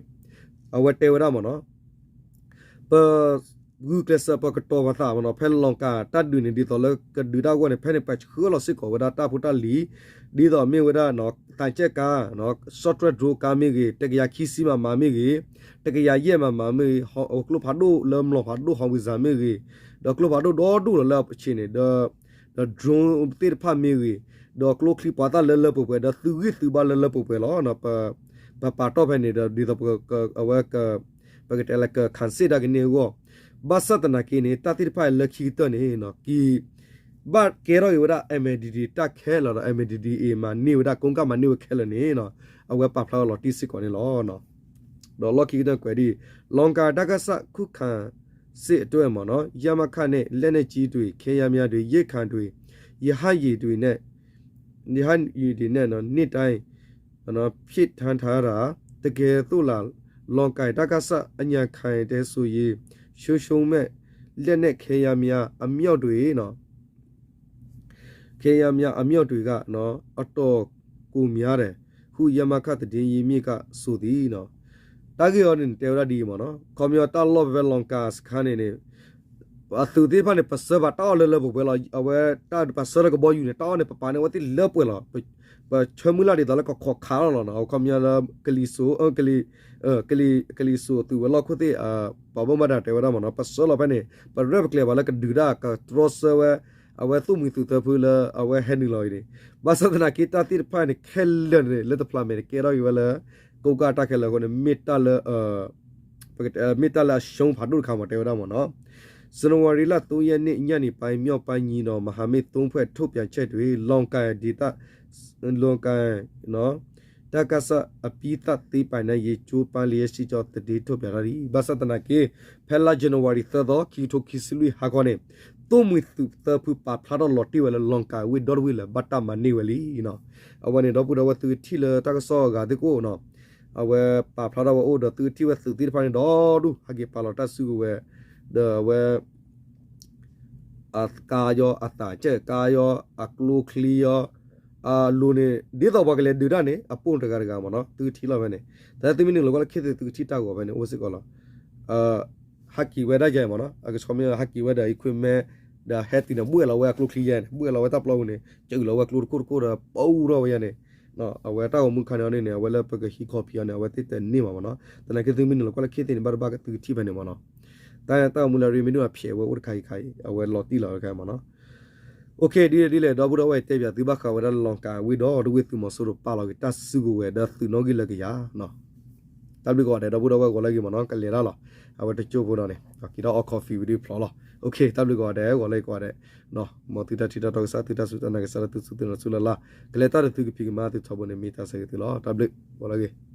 အဝဲတဲဝဲဒၣ်မ့ၢ်နီၤ ပ ဂုာ်ကျဲးစၢးပကတီၤပသးမ့ၢ်နီၤ, ဖဲလီၤကၤတၢ်ဒုးန့ၣ် ဒ်သိးလၢကဒုးတၢ်အဂီၢ်န့ၣ် ဖဲန့ၣ် ပှၤဆှၢလီၤစ့ၢ်ကီးဝဲဒၣ်တၢ်ဖိတၢ်လံၤ, ဒ်သိးမ့ၢ်ဝဲဒၣ် သံချပ်ကား, short range drone ကါမ့ၢ်ဂ့ၤ, တကယၤခံဆံ မမ မ့ၢ်ဂ့ၤ, တကယၤယဲၢ် မမ မ့ၢ်ဂ့ၤ, ကျိဖးဒိၣ်လၢမျိာ်ဖးဒိၣ် ဟီဝ့ၤစၢ် မ့ၢ်ဂ့ၤ, ဒီးကျိဖးဒိၣ်ဒီဒူၣ်လီၤလၢအဆံးန့ၣ် ဒီး drone သ့ၣ်တဖၣ်မ့ၢ်ဂ့ၤ, ဒီးကျိချံမျိာ်သၣ်လၢလၢပှဲၤပှဲၤ ဒီးသုးဂံၢ်သုးဘါလၢလၢပှဲၤပှဲၤလီၤ. ပပာ်တီၢ်ဖဲန့ၣ်ဒီး ဒ်သိး အဝဲ ပကတဲလၢက ခးစ့ၣ် တၢ်ကန့ၢ်အဂီၢ်, ဘၣ်ဆၣ်သနာ်က့န့ၣ် တၢ်သ့ၣ်တဖၣ်လၢခံကတၢၢ်န့ၣ် က့ၤ ဘၣ်ကဲထီၣ်က့ၤဝဲဒၣ် MNDAA တၢ်ခဲလၢာ်ဒီး MNDAA မၤန့ၢ်ဝဲဒၣ် ကိကၣ်မၤန့ၢ်ဝဲခဲလၢာ်န့ၣ် အဝဲပာ်ဖျါဝဲလီၤတံၢ်စ့ၢ်ကီးန့ၣ်လီၤ. ဒီးလီၢ်ခံကတၢၢ်ကွဲးဒ်အံၤ, လီၤကၤတၢ်ကၣ်စၣ်ခုၣ်ခးစ့ၣ်အတၢၢ်မ့ၢ်နီၤ, ရမခ န့ၣ် လက်နက်ကြီးတွေ, ခဲယမ်းများတွေ, ရိက္ခာတွေ, ရဟတ်ယာဉ်တွေနဲ့, ရဟတ်ယာဉ်တွေနဲ့ နေ့တိုင်း ဖြည့်တင်းထားတာ တကယ်သို့လာ လောင်ကင်တကစ အညံ့ခံတယ်ဆိုရင် ရှုံးရှုံးမဲ့ လက်နက်ခဲယမ်းများ အမြောက်တွေနော် ခဲယမ်းများ အမြောက်တွေကနော် အတော်ကိုများတယ်ဟု ရမခ သတင်းရင်းမြစ်က ဆိုသည်နော်. တၢ်ဂ့ၢ်အီၤန့ၣ် တဲဝဲဒၣ်ဒ်အံၤမ့ၢ်နော်, ခီပညီတၢ်လီၢ်ဖဲဖဲလီၤကၤစခါန့ၣ်န့ၣ် အသုးသ့ၣ်တဖၣ်န့ၣ် ပဆှၢဘၣ်တၢ်အီၣ်လၢလၢပှဲၤပှဲၤလီၤ. အဝဲတၢ်ပဆှၢလၢကဘီယူၤန့ၣ် တၢ်အီၣ်န့ၣ် ပပာ်န့ၢ်အဝဲသ့ၣ်လၢပှဲၤလီၤ. ပဆၢမုၢ်လၢ်ဒ်သိးလၢကခိးခးလီၤလီၤနီၤ. ခီပညီလၢ ကလံၤစိး ကလံၤစိးသုးဝဲၤလီၢ်ခိၣ်သ့ၣ် ပှၤဘၣ်မူဘၣ်ဒါတဲဝဲဒၣ်မ့ၢ်နီၤ, ပဆှၢလီၤဖဲန့ၣ် ပရဲၣ်ပကျဲၤဘၣ်လၢကဒုးတၢ်ကတြီဆၢဝဲ အဝဲသိၣ်မှံၤသုးသၢဖုလၢအဝဲဟဲနုာ်လီၤအံၤန့ၣ်, ဘၣ်ဆၣ်သနာ်က့ တၢ်သ့ၣ်တဖၣ်န့ၣ် ခဲလၢာ်န့ၣ် လၢတဖျးမဲာ်န့ၣ် ကဲထီၣ်က့ၤဝဲလၢ ကိးကၣ်တၢ်ခဲလၢာ်အဃိန့ၣ် မ့ၢ်တၢ်လၢ မ့ၢ်တၢ်လၢအရှုံးဖးဒိၣ်တခါမ့ၢ်တဲဝဲဒၣ်မ့ၢ်နီၤ. ဇန်နဝါရီလ သုံးရက်နေ့ ညနေပိုင်း မြောက်ပိုင်းညီနောင်မဟာမိတ်သုံးဖွဲ့ ထုတ်ပြန်ချက်တွင် လောင်ကင်ဒေသ လောင်ကင် တပ်ကစ အပြီးသတ်သိမ်းပိုက်နိုင်ရေး ကြိုးပမ်းလျက်ရှိကြောင်း သတင်းထုတ်ပြန်ထားသည်. ဘၣ်ဆၣ်သနာ်က့ ဖဲလါ January သၢသီ ခံကထိခံဆံလွံၢ်ဟါခီန့ၣ် သိၣ်မှံၤသုးသၢဖုပာ်ဖျါထီၣ်လီၤတံၢ်ဝဲလၢ လောင်ကင်ဝ့ၢ်ဒီတဝ့ၢ်လၢ ဘၣ်တၢ်မၤန့ၢ်ဝဲလံနီၤ. အဝဲန့ၣ် ဒီပုၢ်ဒီဝဲၢ်သုကထံၣ်လၢတၢ်ကစီၣ်အဂၤသ့ၣ်ကိးနီၤ, အဝဲပာ်ဖျါထီၣ်ဝဲအိၣ်ဒီး သုကထံၣ်ဝဲသုးသ့ၣ်တဖၣ်န့ၣ်ဒီဒူၣ် ဟဲက့ၤပာ်လီၤတၢ်စုကဝဲၤ ဒီးအဝဲ အကါယီ အသံချပ်ကားယီ အကျိချံယီ အလိၤန့ၣ် ဒ်သိးပှၤကလဲၤဒုးတၢ်န့ၣ် အပိၢ်တဂၤတဂၤမ့ၢ်နီၤ, သုကထံၣ်လီၤဖဲန့ၣ်, တၢ်သုမ့ၢ်နုာ်လီၤကွၢ်လၢခ့သ့ၣ် သုကထံၣ်တၢ်ဂီၤဖဲန့ၣ် အိၣ်စ့ၢ်ကီးလီၤ. ဟးက့ၤဝဲဒၣ်ယဲမ့ၢ်နီၤ, အကဆှီမ့ၢ်ဟးက့ၤဝဲဒီး equipment ဒီးဟဲတုၤန့ၣ် ဘှဲၣ်လီၤဝဲအကျိချံယဲန့ၣ် ဘှဲၣ်လီၤဝဲတၢ်ပျီပူၤန့ၣ် စၢလီၤဝဲကျိတခိၣ်တခိၣ်ဒီး ပူထီၣ်ဝဲယဲန့ၣ် အဝဲတၢ်ဂီၤမူခါန့ၣ်အီၤန့ၣ် အဝဲလၢပကဟံးခီဖံးအီၤန့ၣ် အဝဲသ့ၣ်တန့ၢ်မးမ့ၢ်နီၤ. သနာ်က့သုမ့ၢ်နုာ်လီၤကွၢ်လၢခ့သ့ၣ်န့ၣ် ဘၣ်တဘၣ်ကသုကထံၣ်ဖဲန့ၣ်မ့ၢ်နီၤ. တၢ်တၢ်ဂီၤမူလၢရ့မ့ၢ်ဒိၣ်အဖျဲးဝဲအိၣ်တခါအံၤခါအံၤ အဝဲလီၤတံၢ်လီၤဝဲခါမ့ၢ်နီၤ. အိၣ်ခ့ ဒ်လဲၣ်ဒ်လဲၣ် ဒီပုၢ်ဒီဝဲၢ်တဲပၠးသုဘၣ်ဃးဝဲဒၣ်လီၤကၤဝ့ၢ်ဒီတဝ့ၢ်သုးမီၤစိရိၤပာ်လီၤက့ၤတၢ်စုကဝဲၤဒီးသုးနီၣ်ဂံၢ်လၢကယၤ တၢ်ဘျုးကိးဂၤဒဲး ဒီပုၢ်ဒီဝဲၢ်ဂီၤလၢဂ့ၤမ့ၢ်နီၤ ကလဲၤတၢ်လီၤ. အဝဲတကၠိဖိဒီးန့ၣ် က့ၤထီၣ်အီ coffee ဝံၤဒုးဖျိးလီၤ. အိၣ်ခ့ တၢ်ဘျုးကိးဂၤဒဲး ဂီၤလၢဂ့ၤကိးဂၤဒဲး မ်သုတၢ်ထံၣ်တၢ်တီကစၢ် သုတၢ်စူၢ်တၢ်နာ်ကစၢ်လၢသုစူၢ်သုနာ်ဆူလၢ်လၢ် ကလဲၤတၢ်ဒီးသုကဖံးကမၤသုထီဘိန့ၣ် မ့ၢ်တၢ်ဆၢဂ့ၤသုလီၤ. တၢ်ဘျုး ဂီၤလၢဂ့ၤ.